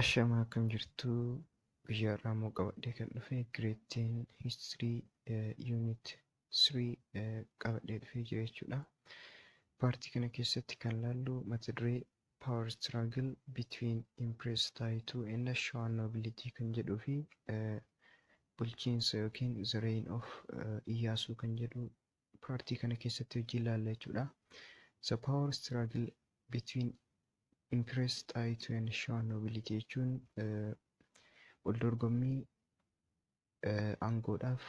Ashamaa, akkam jirtu? Guyyaa har'aa immoo qabadhee kan dhufe Grade 10 History Unit 3 qabadhee dhufee jira jechuudha. Partii kana keessatti kan laallu mata duree Power Struggle Between Empress Taayituu and Shawaan Nobility kan jedhuu fi bulchiinsa yookiin The Reign of Iyyaasuu kan jedhu partii kana keessatti hojii ilaalla jechuudha. The Power Struggle Between Empress Xaayituu and Shawaan Nobility jechuun wal dorgommii aangoodhaaf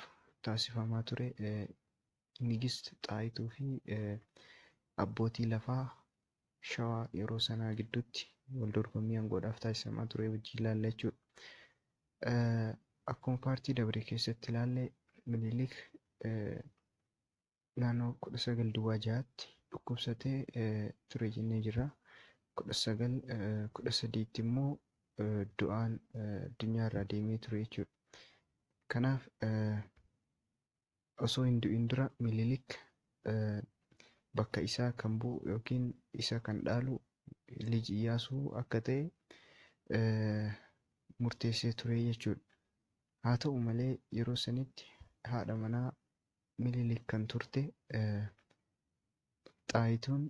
taasifamaa ture Nigist Xaayituu fi abbootii lafaa Shawaa yeroo sanaa gidduutti wal dorgommii aangoodhaaf taasifamaa ture wajjin ilaalla jechuudha. Akkuma partii dabre keessatti ilaalle, Minilik naannoo 1906tti dhukkubsatee ture jennee jirra. 1913tti immoo du'aan addunyaarraa deemee ture jechuudha. Kanaaf osoo hin du'in dura Minilik bakka isaa kan bu'u yookiin isa kan dhaalu Lij Iyyaasuu akka ta'e murteessee ture jechuudha. Haa ta'u malee, yeroo sanitti haadha manaa Minilik kan turte Xaayituun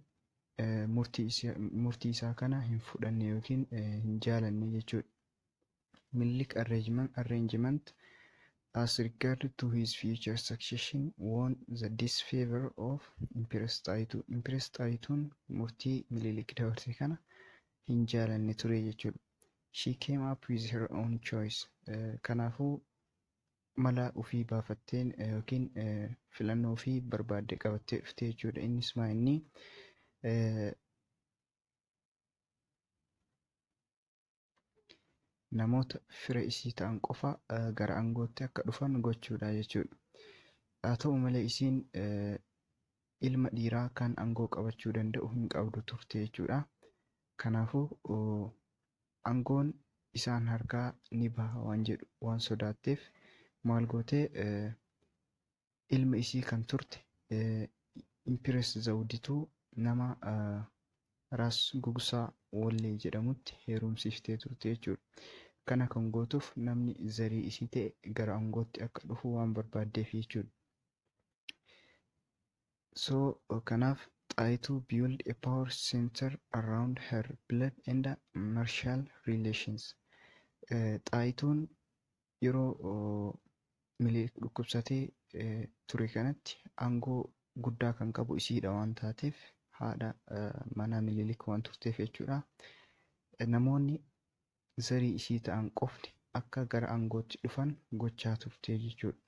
murtii isaa kana hin fudhanne yookiin hin jaalanne jechuudha. Minilik arrangement as regard to his future succession won the disfavor of Empress Xaayituu. Empress Xaayituun murtii Minilik dabarse kana hin jaalanne ture jechuudha. She came up with her own choice. Kanaafuu mala ofii baafatteen yookiin filannoo ofii barbaadde qabattee dhufte jechuudha. Innis maa inni namoota fira isii ta'an qofa gara aangootti akka dhufan gochuudha jechuudha. Haa ta'u malee, isiin ilma dhiiraa kan aangoo qabachuu danda'u hin qabdu turte jechuudha. Kanaafuu aangoon isaan harkaa ni baha waan jedhu waan sodaatteef, maal gootee, ilma isii kan turte Empress Zawudituu nama Raas Gugsaa Wallee jedhamutti heerumsiiftee turte jechuudha. Kana kan gootuuf namni zarii isii ta'e gara aangootti akka dhufu waan barbaaddeef jechuudha. So kanaaf Xaayituu build a power center around her blood and martial relations. Xaayituun yeroo Minilik dhukkubsatee ture kanatti aangoo guddaa kan qabu isiidha waan taateef, haadha manaa Minilik waan turteef jechuudha. Namoonni zarii isii ta'an qofti akka gara aangootti dhufan gochaa turte jechuudha.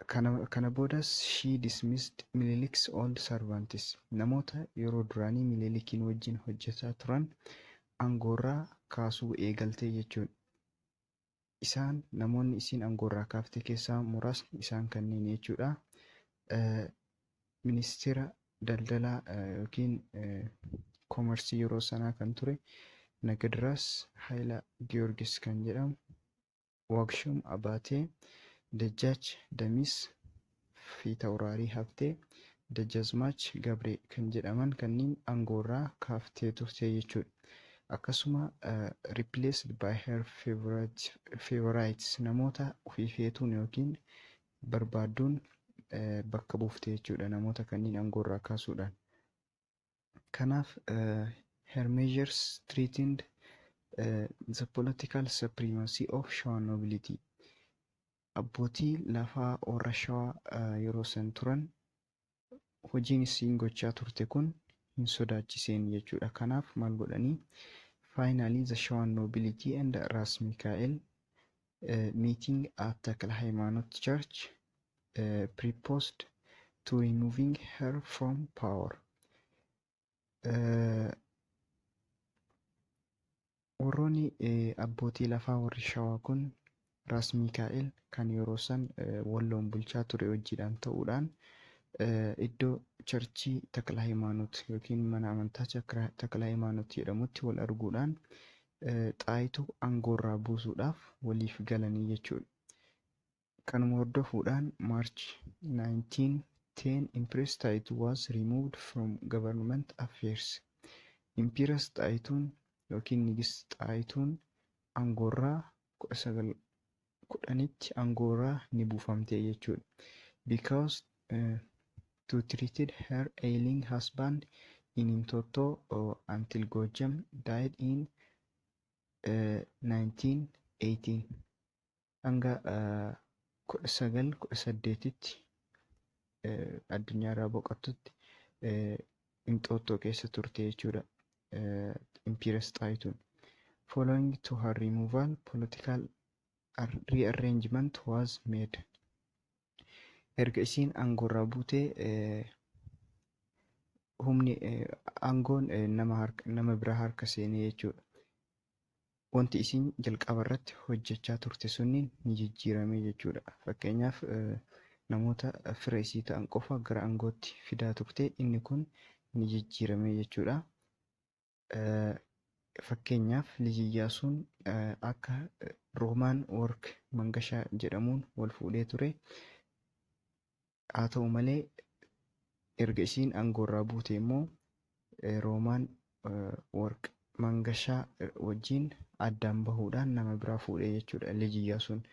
Kana boodas she dismissed Minilik's old servants. Namoota yeroo duraanii Minilikiin wajjin hojjetaa turan aangoorraa kaasuu eegalte jechuudha. Isaan namoonni isiin aangoorraa kaafte keessaa muraasni isaan kanneen jechuudha. Ministeera daldalaa yookiin commerceii yeroo sanaa kan ture Nagadiraas Hayila Giyoorgis kan jedhamu, Waaqshuum Abaatee, Dajjaach Damis, Fiitawuraarii Habtee, Dajjazmaach Gabree kan jedhaman kanneen aangoorraa kaaftee turte jechuudha. Akkasuma replaced by her favorites, namoota ofii feetuun yookiin barbaadduun bakka buufte jechuudha, namoota kanneen aangoorraa kaasuudhaan. Kanaaf her measures threatened the political supremacy of Shawaa nobility. Abbootii lafaa warra Shawaa yeroo san turan hojiin isiin gochaa turte kun hin sodaachiseen jechuudha. Kanaaf maal godhanii, finally the Shawaa nobility and Ras Mikael meeting at Takla Haymanot Church proposed to removing her from power. Warroonni abbootii lafaa warri Shawaa kun Raas Mikaa'el kan yeroo san Walloon bulchaa ture wajjiidhaan ta'uudhaan iddoo churchii Takla Hayimaanot yookiin mana amantaa Takla Hayimaanot jedhamutti wal arguudhaan Xaayituu aangoorraa buusuudhaaf waliif galanii jechuudha. Kanuma hordofuudhaan March 1910 Empress Taayituu was removed from government affairs. Empress Xaayituun yookiin Nigist Xaayituun aangoorraa 1910tti aangoorraa ni buufamte jechuudha. Because to treated her ailing husband in Entoto until Gojam died in 1918. Hanga 1918tti addunyaarraa boqottutti Inxooxxoo keessa turte jechuudha. Empress Xaayituun. Following to her removal, political rearrangement was made. Erga isiin aangoorraa buutee humni aangoon nama biraa harka seenee jechuudha. Wanti isiin jalqaba irratti hojjechaa turte sunniin ni jijjiirame jechuudha. Fakkeenyaaf, namoota fira isii ta'an qofa gara aangootti fidaa turte, inni kun ni jijjiirame jechuudha. Fakkeenyaaf, Liji Iyyaasuun akka Roomaan Work Mangashaa jedhamuun wal fuudhee ture. Haa ta'u malee, erga isiin aangoorraa buute immoo Roomaan Worq Mangashaa wajjin addaan bahuudhaan nama biraa fuudhee jechuudha Liji Iyyaasuun.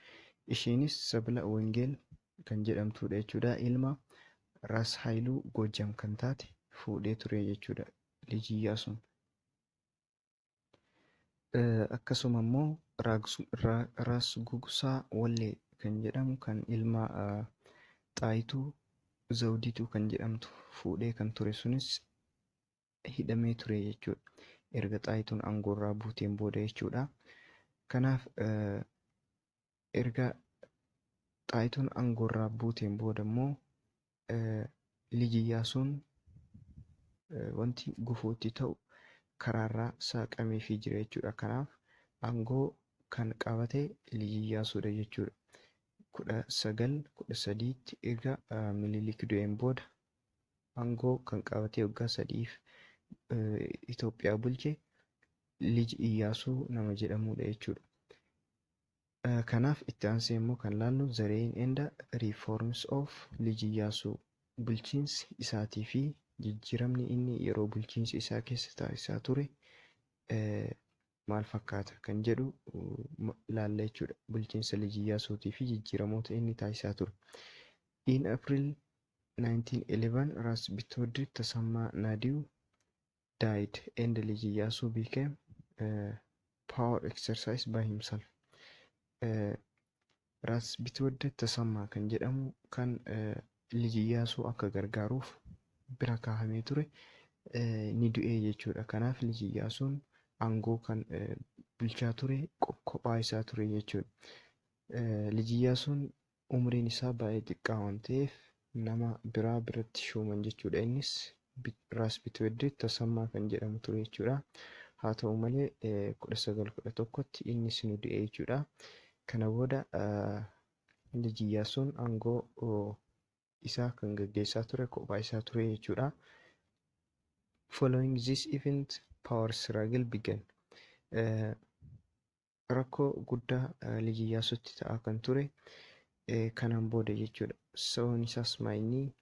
Isheenis Sabila Wangeel kan jedhamtudha jechuudha. Ilma Raas Haayiluu Goojam kan taate fuudhee ture jechuudha Liji Iyyaasuun. Akkasuma immoo Raas Gugsaa Wallee kan jedhamu kan ilma Xaayituu Zawdituu kan jedhamtu fuudhee kan ture sunis hidhamee ture jechuudha. Erga Xaayituun aangoorraa buuteen booda jechuudha. Kanaaf, erga Xaayituun aangoorraa buuteen booda immoo Liji Iyyaasuun wanti gufuutti ta'u karaarraa saaqameefii jira jechuudha. Kanaaf, aangoo kan qabate Liji Iyyaasuudha jechuudha. 1913tti erga Minilik du'een booda aangoo kan qabate waggaa 3f Itoophiyaa bulche Liji Iyyaasuu nama jedhamudha jechuudha. Kanaaf, itti aansee immoo kan laallu the reign and reforms of Liji Iyyaasuu, bulchiinsi isaatii fi jijjiiramni inni yeroo bulchiinsi isaa keessa taasisaa ture maal fakkaata kan jedhu laalla jechuudha. Bulchiinsa Liji Iyyaasuutii fi jijjiiramoota inni taasisaa ture. In April 1911, Ras Bitwoded Tasammaa Nadiw died and Liji Iyyaasuu became power exercise by himself. Ras Bitwoded Tasammaa kan jedhamu kan Liji Iyyaasuu akka gargaaruuf bira kaa'amee ture ni du'e jechuudha. Kanaaf, Liji Iyyaasuun aangoo kan bulchaa ture kophaa isaa ture jechuudha. Liji Iyyaasuun umriin isaa baay'ee xiqqaa waan ta'eef nama biraa biratti shuuman jechuudha. Innis Raas Bitwoded Tasammaa kan jedhamu ture jechuudha. Haa ta'u malee, 1911tti innis ni du'e jechuudha. Kana booda Liji Iyyaasuun aangoo isaa kan gaggeessaa ture kophaa isaa ture jechuudha. Following this event, power struggle began. Rakkoo guddaa Liji Iyyaasuutti ta'aa kan ture kanaan booda jechuudha. Sababni isaas maayinni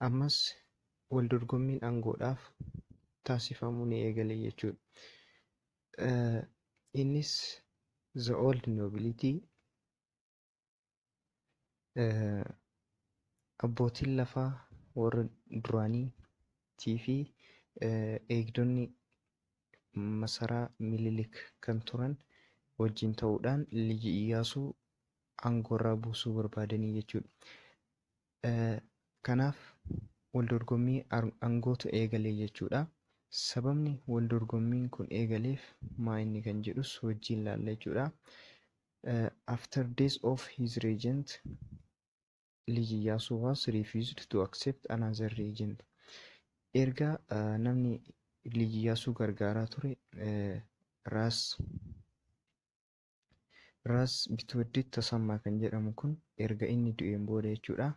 ammas wal dorgommiin aangoodhaaf taasifamuu ni eegale jechuudha. Innis the old nobility, abbootiin lafaa warra duraaniitii fi eegdonni masaraa Minilik kan turan wajjin ta'uudhaan Liji Iyyaasuu aangoorraa buusuu barbaadanii jechuudha. Kanaaf, wal dorgommii aangootu eegale jechuudha. Sababni wal dorgommiin kun eegaleef maa inni kan jedhus wajjin ilaalla jechuudha. After death of his regent, Liji Iyyaasuu was refused to accept another regent. Erga namni Liji Iyyaasuu gargaaraa ture Raas Bitwaddit Tasammaa kan jedhamu kun erga inni du'een booda jechuudha.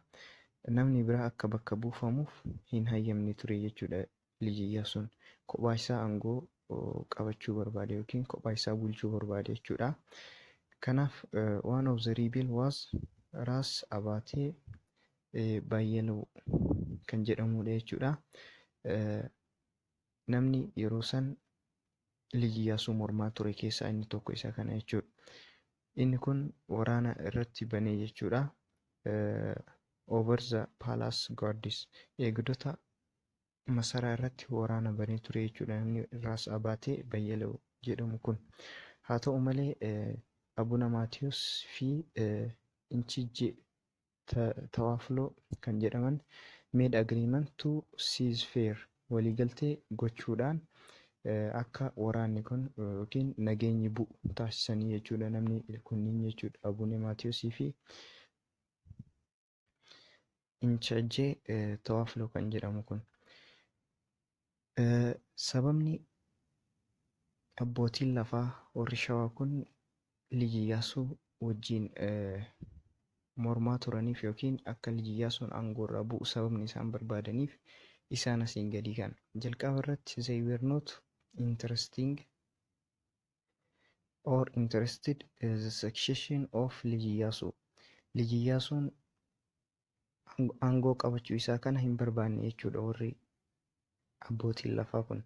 Namni biraa akka bakka buufamuuf hin hayyamne ture jechuudha Liji Iyyaasuun. Kophaa isaa aangoo qabachuu barbaade yookiin kophaa isaa bulchuu barbaade jechuudha. Kanaaf, one of the rebel was Raas Abaatee Bayyaluu kan jedhamudha jechuudha. Namni yeroo san Liji Iyyaasuu mormaa ture keessaa inni tokko isa kana jechuudha. Inni kun waraana irratti banee jechuudha. Over the Palace Guards, eegdota masaraa irratti waraana banee ture jechuudha, namni Raas Abaatee Bayyaloo jedhamu kun. Haa ta'u malee, Abuna Maatiyus fi Inchijjee Tawaafloo kan jedhaman made agreement to cease fire, waliigaltee gochuudhaan akka waraanni kun yookiin nageenyi bu'u taasisanii jechuudha, namni kunniin jechuudha, Abune Maatiyusii fi Inchajjee Tawaafloo kan jedhamu kun. Sababni abbootiin lafaa warri Shawaa kun Liji Iyyaasuu wajjin mormaa turaniif yookiin akka Liji Iyyaasuun aangoo irraa bu'u sababni isaan barbaadaniif isaan asiin gadii kana. Jalqaba irratti, they were not interesting or interested in the succession of Liji Iyyaasuu. Liji Iyyaasuun aangoo qabachuu isaa kana hin barbaanne jechuudha warri abbootiin lafaa kun.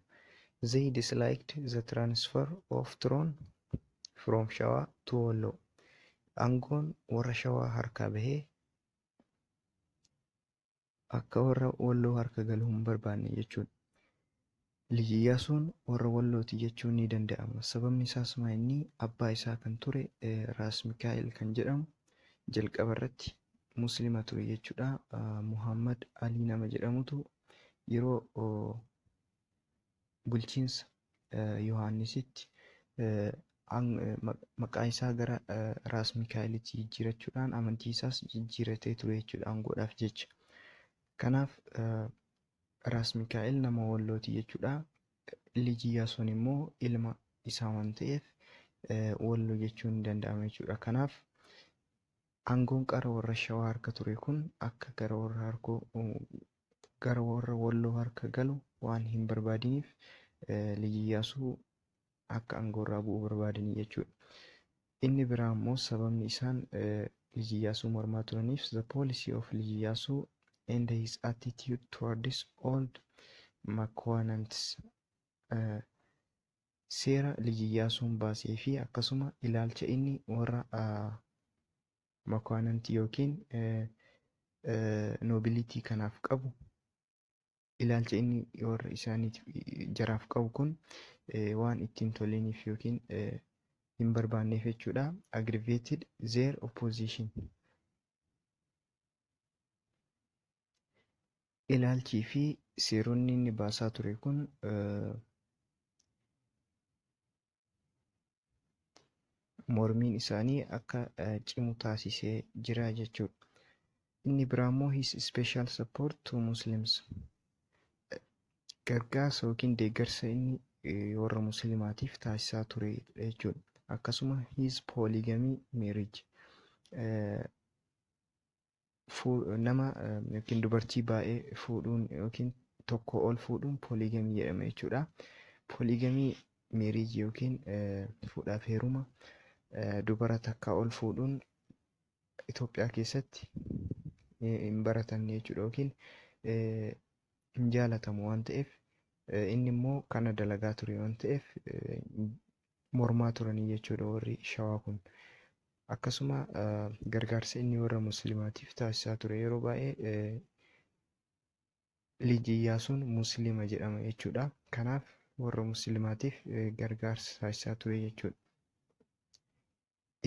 They disliked the transfer of throne from Shawaa to Walloo. Aangoon warra Shawaa harkaa bahee akka warra Walloo harka galuu hin barbaanne jechuudha. Liji Iyyaasuun warra Wallooti jechuun ni danda'ama. Sababni isaas maa inni abbaa isaa kan ture Raas Mikaa'el kan jedhamu jalqaba irratti Muslima ture jechuudha. Muhammad Alii nama jedhamutu yeroo bulchiinsa Yohaannisitti maqaa isaa gara Raas Mikaa'elitti jijjiirachuudhaan amantii isaas jijjiiratee ture jechuudha, aangoodhaaf jecha. Kanaaf Raas Mikaa'el nama Wallooti jechuudha. Liji Iyyaasuun immoo ilma isaa waan ta'eef Walloo jechuun ni danda'ama jechuudha. Kanaaf aangoon qara warra Shawaa harka ture kun akka gara warra Walloo harka galu waan hin barbaadiniif Liji Iyyaasuu akka aangoo irraa bu'u barbaadanii jechuudha. Inni biraa immoo sababni isaan Liji Iyyaasuu mormaa turaniif, the policy of Liji Iyyaasuu and his attitude towards old Makuwanants, seera Liji Iyyaasuun baasee fi akkasuma ilaalcha inni warra Makuwanantii yookiin nobility kanaaf qabu, ilaalcha inni warra isaaniitiif jaraaf qabu kun waan ittiin toliniif yookiin hin barbaanneef jechuudha. Aggravated their opposition. Ilaalchii fi seeronni inni baasaa ture kun mormiin isaanii akka cimu taasisee jira jechuudha. Inni biraa immoo his special support to Muslims. Gargaarsa yookiin deeggarsa inni warra Musliimaatiif taasisaa ture jechuudha. Akkasuma his polygamy marriage, nama yookiin dubartii baay'ee fuudhuun yookiin tokko ol fuudhuun polygamy jedhama jechuudha. Polygamy marriage yookiin fuudhaaf heeruma dubara takkaa ol fuudhuun Itoophiyaa keessatti hin baratamne jechuudha yookiin hin jaalatamu waan ta'eef, inni immoo kana dalagaa ture waan ta'eef mormaa turanii jechuudha warri Shawaa kun. Akkasuma gargaarsa inni warra Musliimaatiif taasisaa ture, yeroo baay'ee Liji Iyyaasuun Musliima jedhama jechuudha. Kanaaf warra Musliimaatiif gargaarsa taasisaa ture jechuudha.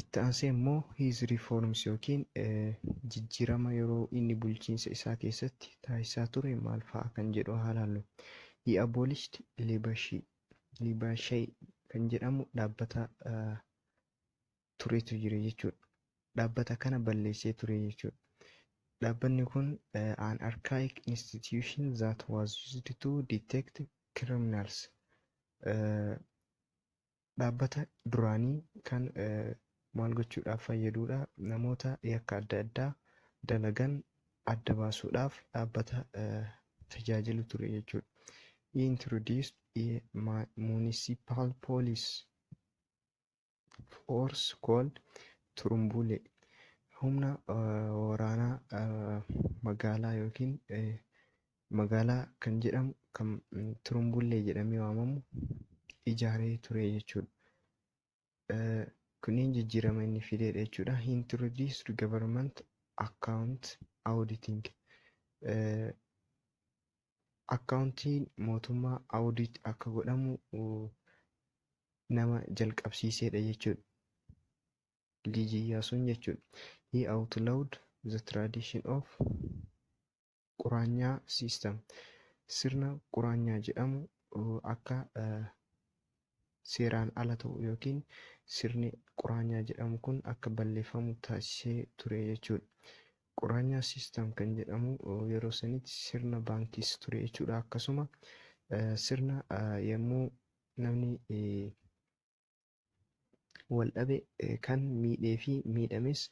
Itti aansee immoo his reforms yookiin jijjiirama yeroo inni bulchiinsa isaa keessatti taasisaa ture maal fa'a kan jedhu haa ilaallu. He abolished Libashii kan jedhamu dhaabbata turetu jira jechuudha. Dhaabbata kana balleessee ture jechuudha. Dhaabbanni kun an archaic institution that was used to detect criminals. Dhaabbata duraanii kan maal gochuudhaaf fayyadudha? Namoota yakka adda addaa dalagan adda baasuudhaaf dhaabbata tajaajilu ture jechuudha. He introduced a municipal police force called Turumbule. Humna waraanaa magaalaa yookiin magaalaa kan jedhamu Kan Turumbullee jedhamee waamamu ijaaree ture jechuudha. Kunneen jijjiirama inni fidedha jechuudha. He introduced government account auditing. Akkaawuntiin mootummaa audit akka godhamu nama jalqabsiisedha jechuudha. Liji Iyyaasuun jechuudha. He outlawed the tradition of Quraanyaa system. Sirna Quraanyaa jedhamu akka seeraan ala ta'u yookiin sirni Quraanyaa jedhamu kun akka balleeffamu taasisee ture jechuudha. Quraanyaa system kan jedhamu yeroo sanitti sirna baankiis ture jechuudha. Akkasuma sirna yommuu namni wal dhabe kan miidhee fi miidhames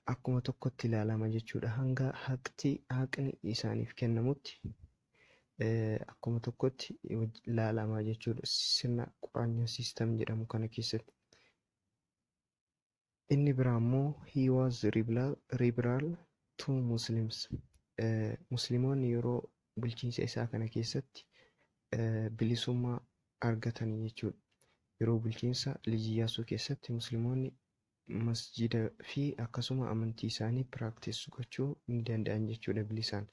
akkuma tokkotti ilaalama jechuudha. Hanga haqni isaaniif kennamutti akkuma tokkotti ilaalama jechuudha, sirna Quraanyaa system jedhamu kana keessatti. Inni biraa immoo, he was liberal to Muslims. Musliimoonni yeroo bulchiinsa isaa kana keessatti bilisummaa argatanii jechuudha. Yeroo bulchiinsa Liji Iyyaasuu keessatti Musliimoonni masjida fi akkasuma amantii isaanii practice gochuu ni danda'an jechuudha bilisaan.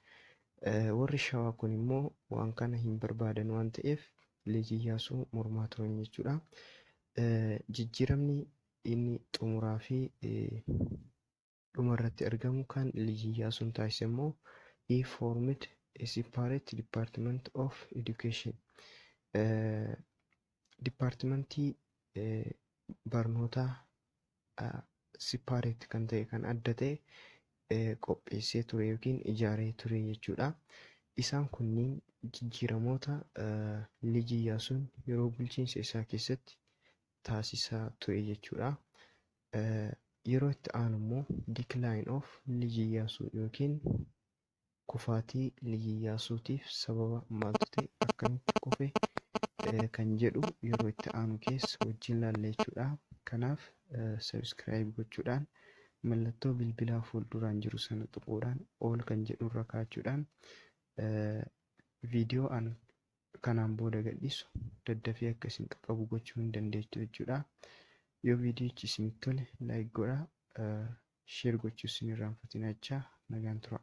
Warri Shawaa kun immoo waan kana hin barbaadan waan ta'eef, Liji Iyyaasuu mormaa turan jechuudha. Jijjiiramni inni xumuraa fi dhumarratti argamu kan Liji Iyyaasuun taasise immoo, he formed a separate department of education. Dipaartimentii barnootaa separate kan ta'e, kan adda ta'e qopheessee ture yookiin ijaaree ture jechuudha. Isaan kunniin jijjiiramoota Liji Iyyaasuun yeroo bulchiinsa isaa keessatti taasisaa ture jechuudha. Yeroo itti aanu immoo decline of Liji Iyyaasuu yookiin kufaatii Liji Iyyaasuutiif sababa maaltu ta'e, akkamitti kufe kan jedhu yeroo itti aanu keessa wajjin ilaalla jechuudha. Kanaaf subscribe gochuudhaan, mallattoo bilbilaa fuulduraan jiru sana tuquudhaan, all kan jedhu irra kaa'achuudhaan, viidiyoo an kanaan booda gadhiisu daddafee akka isin qaqqabu gochuu hin dandeettu jechuudha. Yoo viidiyichi isinitti tole like godhaa, share gochuu isin irraanfatinaa jechaa, nagaan tura.